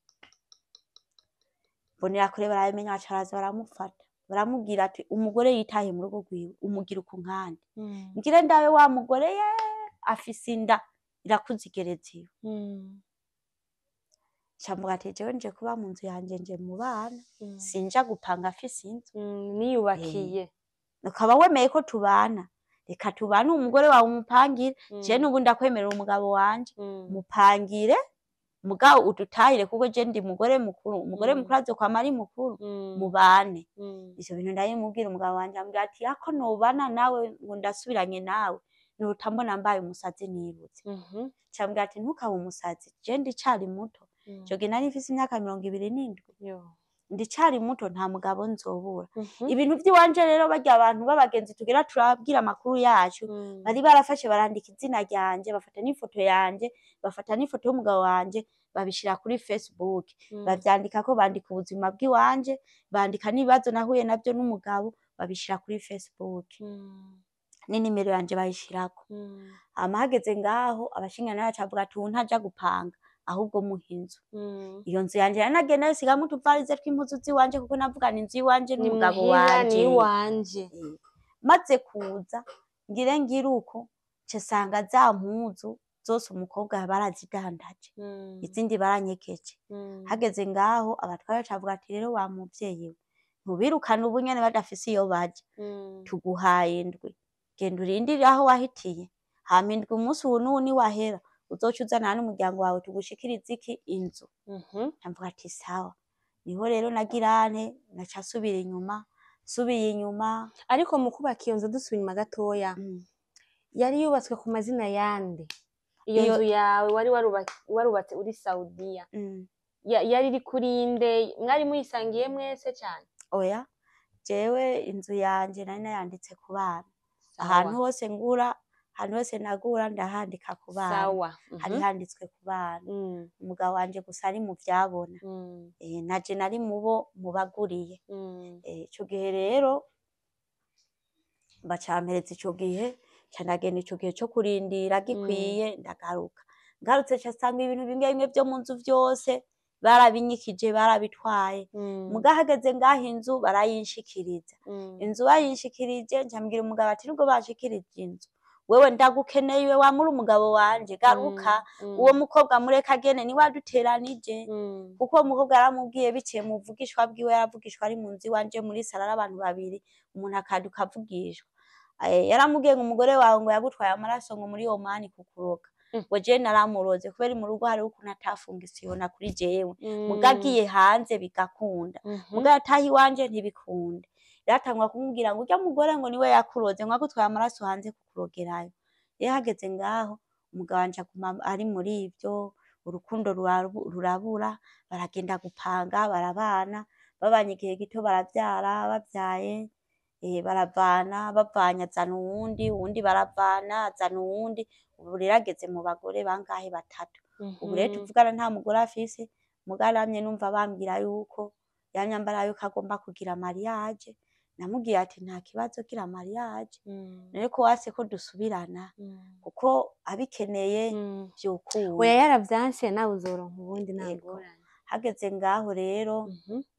Speaker 1: Mbonerakure barabimenya, baca baraza baramufata, baramubwira ati umugore yitahe mu rugo rwiwe, umugira uku nkande. Ngire ndabe wa mugore ye afise inda irakuze igeretse iyo. Nca mvuga ati jewe nje kuba mu nzu yanje, nje mu bana, sinja gupanga afise inzu.
Speaker 2: Niyubakiye.
Speaker 1: Ukaba wemeye ko tubana, reka tubane, umugore wawe umupangire. Je n'ubu ndakwemerera umugabo wanje, mupangire, mugabo udutahire, kuko je ndi mugore mukuru, umugore mukuru azokwama ari mukuru, mubane. Ivyo bintu ndabimubwira, umugabo wanje ambwira ati ako nobana nawe ngo ndasubiranye nawe, nuruta mbona mbaye umusazi nibutse. Nca mbwira ati ntukabe umusazi, je ndicari muto. Ico gihe nari mfise imyaka 27. Ndicari muto, nta mugabo nzobura. Ibintu vy'iwanje rero, barya abantu b'abagenzi tugira turabwira amakuru yacu, bari barafashe barandika izina ryanje, bafata n'ifoto yanje, bafata n'ifoto y'umugabo wanje, babishira kuri Facebook, bavyandikako, bandika ubuzima bw'iwanje, bandika n'ibibazo nahuye navyo n'umugabo, babishira kuri Facebook, n'inimero yanje bayishirako. Hama hageze ngaho, abashingantahe baca bavuga ati: "Uwu ntaja gupanga, ahubwo muha inzu." Iyo nzu yanje nari nagenda nsigamwo utuvarize tw'impuzu z'iwanje, kuko navuga ni inzu y'iwanje
Speaker 2: Ni
Speaker 1: n'umugabo
Speaker 2: muhira,
Speaker 1: wanje.
Speaker 2: ni iwanje.
Speaker 1: Maze kuza ngire ngire uko, nca nsanga za mpuzu zose umukobwa barazidandaje, izindi baranyegeje. Hageze ngaho, abatware baca bavuga ati: "Rero wa muvyeyi we, ntubirukane ubu nyene badafise iyo baja, tuguhaye indwi, genda urindire aho wahitiye, hama indwi umunsi uwu n'uwu niwahera, uzoca uzanana n'umuryango wawe tugushikirize iki inzu." Ndavuga ati: "Sawa." Niho rero nagira nte, naca nsubira inyuma, nsubiye inyuma.
Speaker 2: Ariko mu kubaka iyo nzu, dusubiye inyuma gatoya, yari yubatswe ku mazina yande iyo nzu yawe wari warubatse uri Saudiya? Yari iri kuri nde? Mwari muyisangiye mwese cane?
Speaker 1: Oya, jewe inzu yanje nari nayanditse ku bana. Ahantu hose ngura, ahantu hose nagura, ndahandika ku bana. Hari handitswe ku bana. Umugabo wanje gusa ari mu vyabona. Naje nari mubo mubaguriye. Ico gihe rero baca bampereza ico gihe, nca ndagenda ico gihe co kurindira gikwiye, ndagaruka. Ngarutse, nca nsanga ibintu bimwe bimwe vyo mu nzu vyose barabinyikije, barabitwaye. Muga hageze ngaho, inzu barayinshikiriza. Inzu bayinshikirije, nca mbwira umugabo ati: "Nubwo banshikirije inzu, wewe ndagukeneye, wamuri umugabo wanje, garuka. Uwo mukobwa mureke agende, niwe aduteranije." Kuko uwo mukobwa yaramubwiye biciye mu buvugishwa bwiwe, yaravugishwa ari mu nzu iwanje muri saro, ari abantu babiri, umuntu akaduka avugishwa. Yaramubwiye ngo: "Umugore wawe ngo yagutwaye amaraso ngo muri Omani kukuroga." Ngo jewe naramuroze kubera mu rugo hariho ukuntu atafunga isiyona kuri jewe, muga agiye hanze bigakunda, muga yataha iwanje ntibikunde. Rero atangura kumubwira ngo urya mugore ngo niwe yakuroze, ngo agutwaye amaraso hanze kukurogerayo. Rero hageze ngaho, umugabo wanje aguma ari muri ivyo, urukundo rurabura, baragenda gupanga, barabana, babanye igihe gito baravyara, bavyaye baravana, bavanye azana uwundi, uwundi baravana azana uwundi. Ubu rero ageze mu bagore bangahe? Batatu. Ubu rero tuvugana nta mugore afise, muga namye numva bambwira yuko yamye ambara yuko agomba kugira mariage. Namubwiye ati: "Nta kibazo, gira mariage." None ko wase ko dusubirana, kuko abikeneye vyokunda.
Speaker 2: Oya, yaravyanse, nawe uzoronka ubundi, nta
Speaker 1: Yego.
Speaker 2: ngorane.
Speaker 1: Hageze ngaho rero,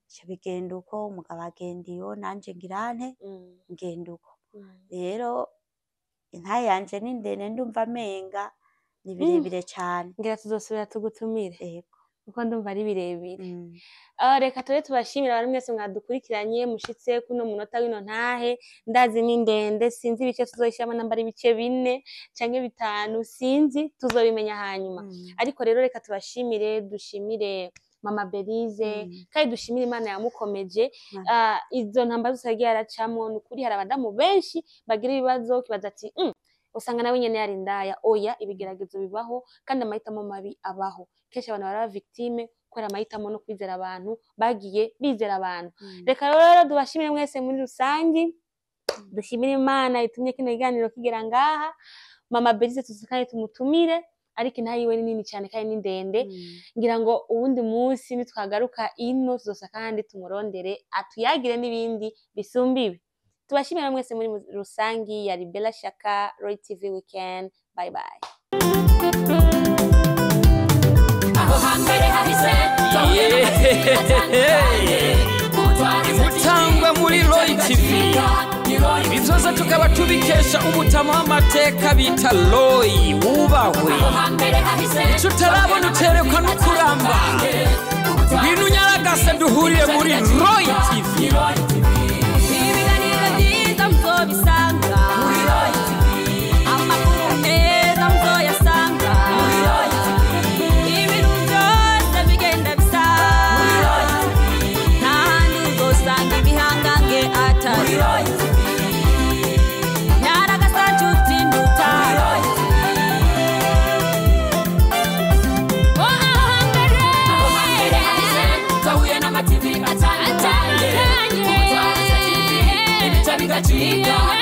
Speaker 1: bica bigenda uko, umugabo agenda iyo, nanje ngira nte, ngenda uko. Rero intahe yanje ni ndende, ndumva menga ni birebire cane.
Speaker 2: Ngira tuzosubira tugutumire,
Speaker 1: Yego.
Speaker 2: kuko ndumva ari birebire. Reka tube tubashimira abantu mwese mwadukurikiranye mushitse kuno munota w'ino ntahe. Ndazi ni ndende, sinzi ibice tuzoyishiramo, namba ari ibice 4 canke 5, sinzi, tuzobimenya hanyuma. Ariko rero reka tubashimire, dushimire Mama Belize, kandi dushimire Imana yamukomeje. Izo ntambara zose yagiye aracamwo, ni ukuri hari abadamu benshi bagira ibibazo, kibaza ati usanga nawe nyene yari indaya. Oya, ibigeragezo bibaho kandi amahitamo mabi abaho kenshi. Abantu baraba victime kubera amahitamo no kwizera abantu, bagiye bizera abantu. Reka rero tubashimire mwese muri rusangi, dushimire Imana itumye kino kiganiro kigera ngaha. Mama Belize tuzi kandi tumutumire, ariko intahe yiwe ni nini cyane kandi ni ndende. Ngira ngo uwundi munsi nitwagaruka ino tuzosa kandi tumurondere atuyagire n'ibindi bisumba ibi. Tubashimira mwese muri rusangi. Yari Bella Shaka, Roy TV Weekend. Bye bye.
Speaker 3: Aho hambere hahise twahuye n'amateka atandukanye.
Speaker 4: Imutangwa muri Roy TV. Ibi byose tukaba tubikesha umutama w'amateka bita Roy, wubahwe.
Speaker 3: Aho hambere hahise.
Speaker 4: Icyo utarabona uterekwa no kuramba. Ngwino unyaragase duhurire muri Roy TV.
Speaker 3: Ibiganiro byiza muzobisanga, amakuru meza muzoyasanga, ibintu byose bigenda bisa, nta handi uzosanga ibihangange atari nyaragasa nshuti nduta. Oh, aho hambere, aho hambere hahise twahuye n'amativi atandukanye. kidacika.